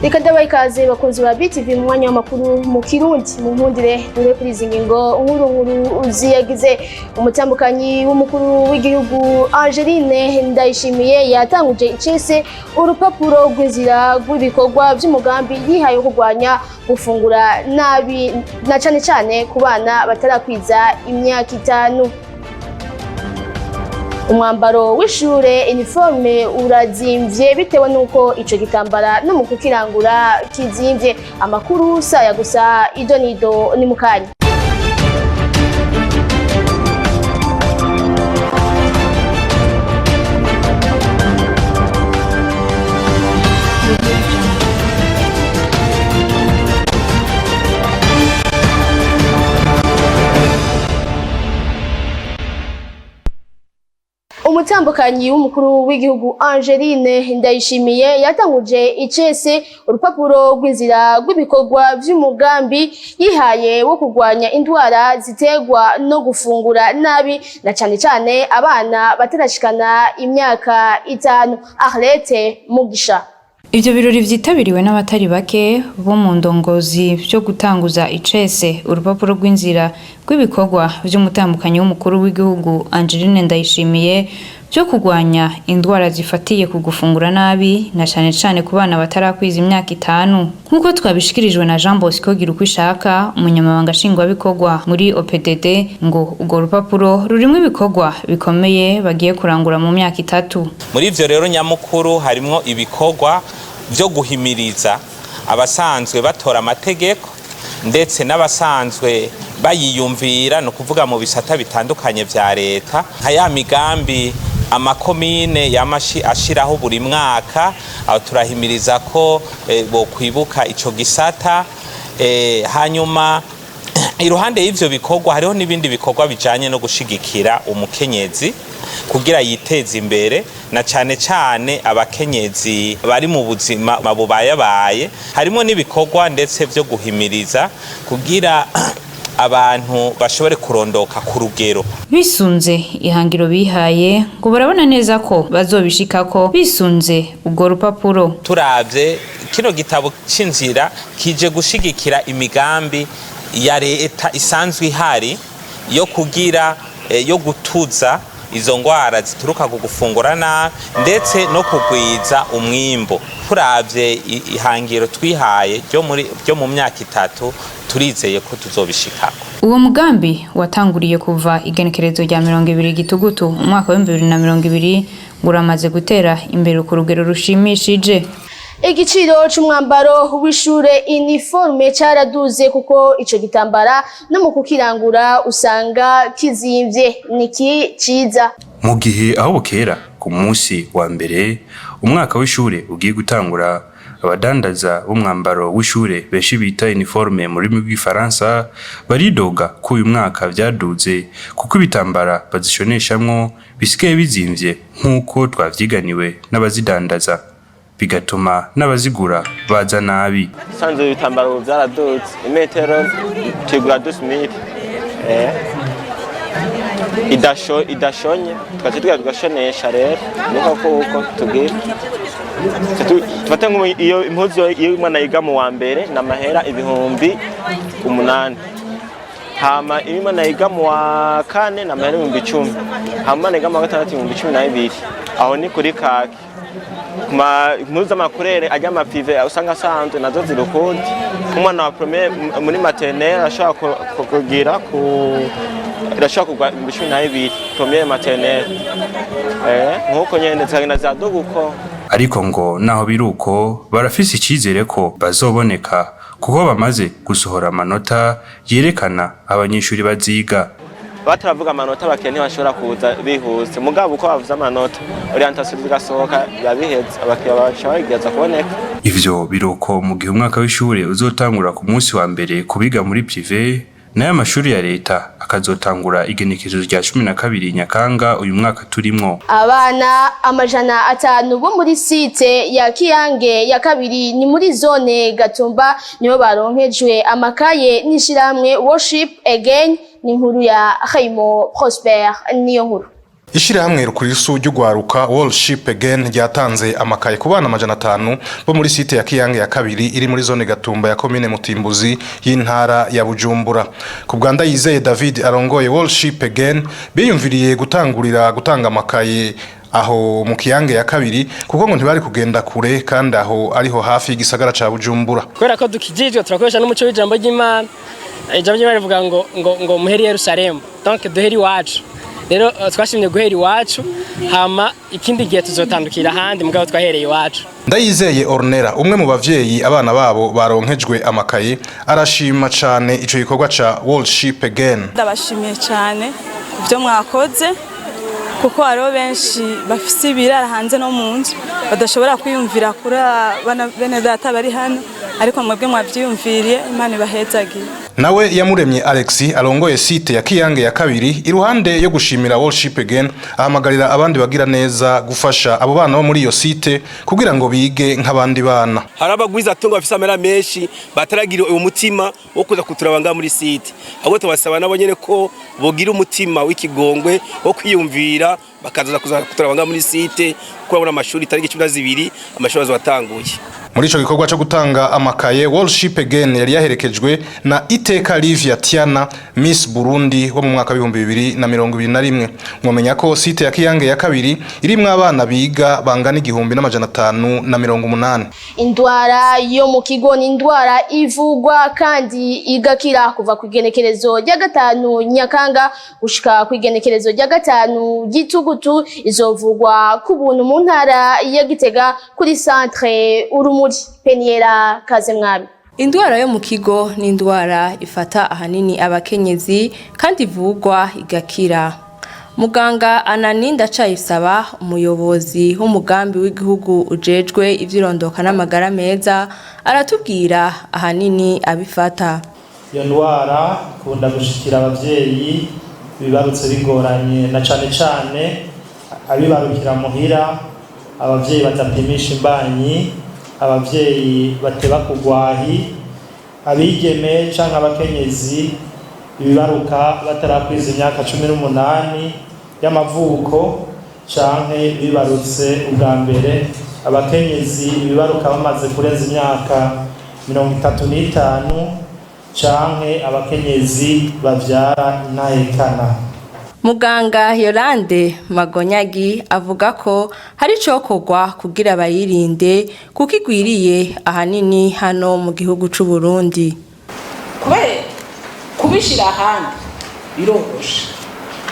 Reka ndabaha ikaze, bakunzi ba BTV, mu mwanya w'amakuru mu Kirundi. Mu nkundire dure kuri izi ngingo nkuru nkuru ziyagize. Umutambukanyi w'umukuru w'igihugu Angeline Ndayishimiye yatanguje icese urupapuro rw'inzira rw'ibikorwa by'umugambi yihaye wo kurwanya gufungura nabi, na cane cane ku bana batarakwiza imyaka 5. Umwambaro w'ishure uniforme urazimvye bitewe nuko ico gitambara no mu kukirangura kizimvye. Amakuru saya gusa, ido nido ni mukanya. Umutambukanyi w'umukuru w'igihugu Angeline Ndayishimiye yatanguje icese urupapuro rw'inzira rw'ibikorwa vy'umugambi yihaye wo kurwanya indwara ziterwa no gufungura nabi, na cane cane abana batarashikana imyaka 5. Arlette Mugisha. Ivyo birori vyitabiriwe n'abatari bake bo mu ndongozi vyo gutanguza icese urupapuro rw'inzira rw'ibikorwa vy'umutambukanyi w'umukuru w'igihugu Angeline Ndayishimiye vyo kurwanya indwara zifatiye ku gufungura nabi, na cane cane ku bana batarakwiza imyaka 5, nk'uko twabishikirijwe na Jean Bosco Girukwishaka, umunyamabanga nshingwabikorwa muri OPDD. Ngo urwo rupapuro rurimwo ibikorwa bikomeye bagiye kurangura mu myaka 3. Muri ivyo rero nyamukuru harimwo ibikorwa vyo guhimiriza abasanzwe batora amategeko ndetse n'abasanzwe bayiyumvira, ni ukuvuga mu bisata bitandukanye vya leta, nka ya migambi amakomine yamashi ashiraho buri mwaka. Aho turahimiriza ko bokwibuka ico gisata. Hanyuma iruhande y'ivyo bikorwa hariho n'ibindi bikorwa bijanye no gushigikira umukenyezi kugira yiteze imbere, na cane cane abakenyezi bari mu buzima bubayabaye. Harimo n'ibikorwa ndetse vyo guhimiriza kugira abantu bashobore kurondoka ku rugero. Bisunze ihangiro bihaye, ngo barabona neza ko bazobishikako bisunze urwo rupapuro. Turavye kino gitabo c'inzira, kije gushigikira imigambi ya leta isanzwe ihari yo kugira yo gutuza izo ngwara zituruka ku gufungura nabi ndetse no kugwiza umwimbo. Turavye ihangiro twihaye ryo mu myaka 3, turizeye ko tuzobishikako. Uwo mugambi watanguriye kuva igenekerezo rya 20 Gitugutu umwaka wa 2020, ngo uramaze gutera imbere ku rugero rushimishije. Igiciro c'umwambaro w'ishure uniforme caraduze kuko ico gitambara no mu kukirangura usanga kizimvye. Niki ciza. Mu gihe aho bukera ku munsi wa mbere umwaka w'ishure ugiye gutangura, abadandaza b'umwambaro w'ishure benshi bita uniforme mu rurimi rw'igifaransa baridoga ko uyu mwaka vyaduze kuko ibitambara bazishoneshamwo bisigaye bizimvye, nk'uko twavyiganiwe n'abazidandaza, bigatuma n'abazigura baza nabi. Sanze ibitambaro vyaradutse, imetero tuyigura 12,000 idasho idashonye, tugaca tugenda tugashonesha. Rero niko kuko tugira tufate iyo impuzu iyo umwana yiga mu wa mbere ni amahera 8000, hama iyo umwana yiga mu wa kane ni amahera 10,000, hama umwana yiga mu wa gatandatu 12,000. Aho ni kuri kaki. Impuzu z'amakurere ajya amapive usanga asanzwe nazo ziri ukundi. Nk'umwana wa premier muri maternelle ashobora kugira ku irashobora kugwa 12,000, première maternelle, nk'uko nyene zikagenda ziraduga uko. Ariko ngo naho biri uko, barafise icizere ko bazoboneka kuko bamaze gusohora amanota yerekana abanyeshuri baziga. Bataravuga amanota, abakiriya ntibashobora kuza bihuse, mugabo uko bavuze amanota, orientation zigasohoka, biba biheze, abakiriya baca bagerageza kuboneka. Ivyo biruko mu gihe umwaka w'ishure uzotangura ku munsi wa mbere kubiga muri privé, nayo amashuri ya leta akazotangura igenekerezo rya 12 Nyakanga uyu mwaka turimwo. Abana 500 bo muri site ya Kiyange ya kabiri, ni muri zone Gatumba, nibo baronkejwe amakaye n'ishirahamwe Worship Again. Ni inkuru ya Hayimo Prosper. Niyo nkuru. Ishirahamwe rukurisu ry'ugwaruka Worship Again ryatanze amakaye ku bana 500 bo muri site ya Kiyange ya kabiri iri muri zone Gatumba ya komine Mutimbuzi y'intara ya Bujumbura. Ku bwa Ndayizeye David arongoye Worship Again, biyumviriye gutangurira gutanga amakaye aho mu Kiyange ya kabiri kuko ngo ntibari kugenda kure, kandi aho ariho hafi y'igisagara ca Bujumbura. Kubera ko dukijijwe, turakoresha n'umuco w'ijambo ry'Imana. Ijambo ry'Imana rivuga ngo muheri Yerusalemu, donc duheri iwacu. Rero twashimye guhera iwacu, hama ikindi gihe tuzotandukira ahandi, mugabo twahereye iwacu. Ndayizeye Ornera, umwe mu bavyeyi abana babo baronkejwe amakaye, arashima cane ico gikorwa ca Worship Again. Ndabashimiye cyane ku byo mwakoze, kuko hariho benshi bafise ibirara hanze no mu nzu badashobora kwiyumvira kuri abana bene data bari hano, ariko mwebwe mwabyiyumviriye. Imana ibahezagiye. Nawe Yamuremye Alex arongoye site ya Kiyange ya kabiri, iruhande yo gushimira Worship Again, ahamagarira abandi bagira neza gufasha abo bana bo muri iyo site kugira ngo bige nk'abandi bana. Hari abagwiza atunga bafise amahera menshi bataragira uwo mutima wo kuza kuturaba ngaha muri site, ahubwo tubasaba nabo nyene ko bogira umutima w'ikigongwe wo kwiyumvira bakaza kuza kuturaba ngaha muri site, kuko urabona amashuri itariki 12 amashuri azobatanguye. Muri ico gikorwa co gutanga amakaye, Worship Again yari yaherekejwe na Iteka Livia Tiana, Miss Burundi wo mu mwaka wa 2021. Mwomenya ko site ya Kiyange ya kabiri irimwo abana biga bangana 1580. Indwara yo mu kigo ni indwara ivugwa kandi igakira. Kuva ku igenekerezo rya 5 Nyakanga gushika ku igenekerezo rya 5 Gitugutu, izovugwa ku buntu mu ntara ya Gitega kuri Centre Urumuri. Peniera Kazemwami. Indwara yo mu kigo ni indwara ifata ahanini abakenyezi kandi ivurwa igakira. Muganga Anani Ndacayisaba, umuyobozi w'umugambi w'igihugu ujejwe ivyirondoka n'amagara meza, aratubwira ahanini abifata. Iyo ndwara ikunda gushikira abavyeyi bibarutse bigoranye, na cane cane abibarukira muhira, abavyeyi badapimisha imbanyi, abavyeyi bateba kugwahi, abigeme canke abakenyezi bibaruka batarakwiza imyaka 18 y'amavuko canke bibarutse ubwa mbere, abakenyezi bibaruka bamaze kurenza imyaka 35 canke abakenyezi bavyara intahekana. Muganga Yolande Magonyagi avuga ko hari icokorwa kugira bayirinde, kuko igwiriye ahanini hano mu gihugu c'u Burundi. Kubera kubishyira ahandi biroroshe,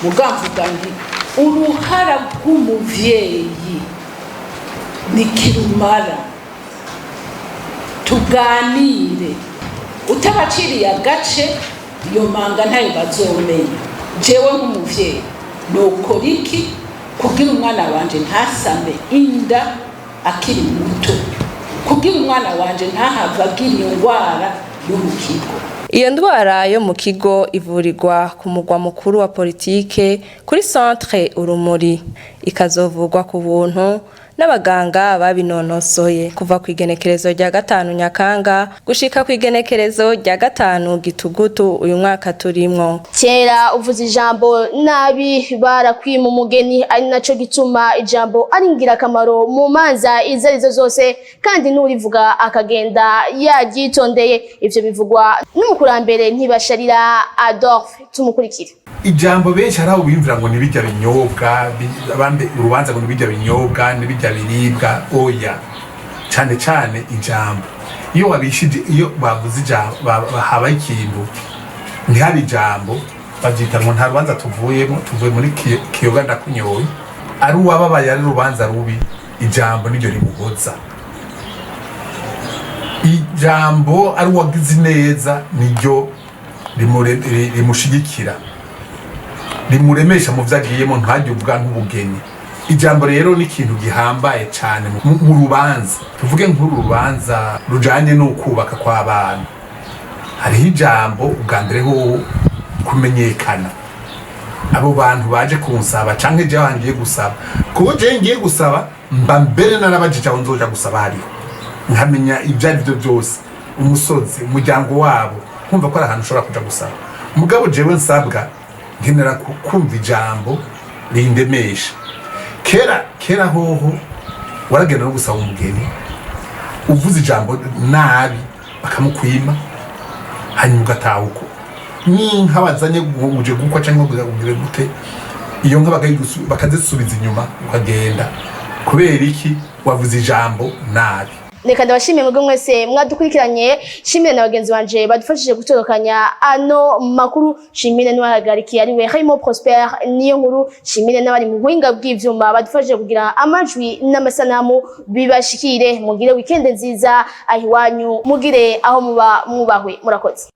mugamvuga nti uruhara rw'umuvyeyi ni kirumara. Tuganire, utabaciriye agace iyo manga ntayo bazomenya. Jewe nk'umuvyeyi nokora iki kugira umwana wanje ntasame inda akiri muto, kugira umwana wanje ntahave agira iyo ndwara yo mu kigo? Iyo ndwara yo mu kigo ivurirwa ku mugwa mukuru wa politike kuri Centre Urumuri, ikazovurwa ku buntu n'abaganga babinonosoye kuva ku igenekerezo rya 5 Nyakanga gushika ku igenekerezo rya 5 Gitugutu uyu mwaka turimwo. Kera uvuze ijambo nabi barakwima umugeni, ari naco gituma ijambo ari ingirakamaro mu manza izo arizo zose, kandi n'urivuga akagenda yaryitondeye. Ivyo bivugwa n'umukurambere Ntibasharira Adolphe. Tumukurikire. Ijambo, benshi hari aho biyumvira ngo nibijya binyobwa, abandi urubanza ngo nibijya binyobwa, nibijya biribwa. Oya, cyane cyane ijambo. Iyo wabishije, iyo bavuze ijambo, habaye ikintu ntihabe ijambo, babyita ngo nta rubanza tuvuyemo, tuvuye muri kiyoga ndakunyoye. Ari uwababaye, ari urubanza rubi, ijambo niryo rimuhoza. Ijambo ari uwagize neza niryo rimushigikira, rimuremesha mu vyo agiyemo, ntajye uvuga nk'ubugeni. Ijambo rero ni ikintu gihambaye cyane mu rubanza. Tuvuge nk'uru rubanza rujanye n'ukubaka kw'abana, hariho ijambo ubwa mbere hoho kumenyekana abo bantu baje kunsaba canke jewe ngiye gusaba, kuko jewe ngiye gusaba mba mbere narabajije aho nzoja gusaba hariho, nkamenya ibyo ari byo byose, umusozi, umuryango wabo, nkumva ko ari ahantu ushobora kuja gusaba. Mugabo jewe nsabwa nkenera kumva ijambo. Rindemesha. Kera kera hoho waragenda no gusaba umugeni, uvuze ijambo nabi bakamukwima, hanyuma ugataha uko n'inka bazanye ngo uje gukwa cyangwa ugire gute, iyo nka bakazisubiza inyuma, ukagenda. Kubera iki? Wavuze ijambo nabi. Reka ndabashimiye mwebwe mwese mwadukurikiranye, shimire na bagenzi banje badufashije gutorokanya ano makuru, shimire n'uwahagarikiye ariwe Raymond Prosper niyo nkuru, shimire n'abari mu buhinga bw'ivyuma badufashije kugira amajwi n'amasanamu bibashikire. Mugire weekend nziza aho iwanyu, mugire aho muba mwubahwe. Murakoze.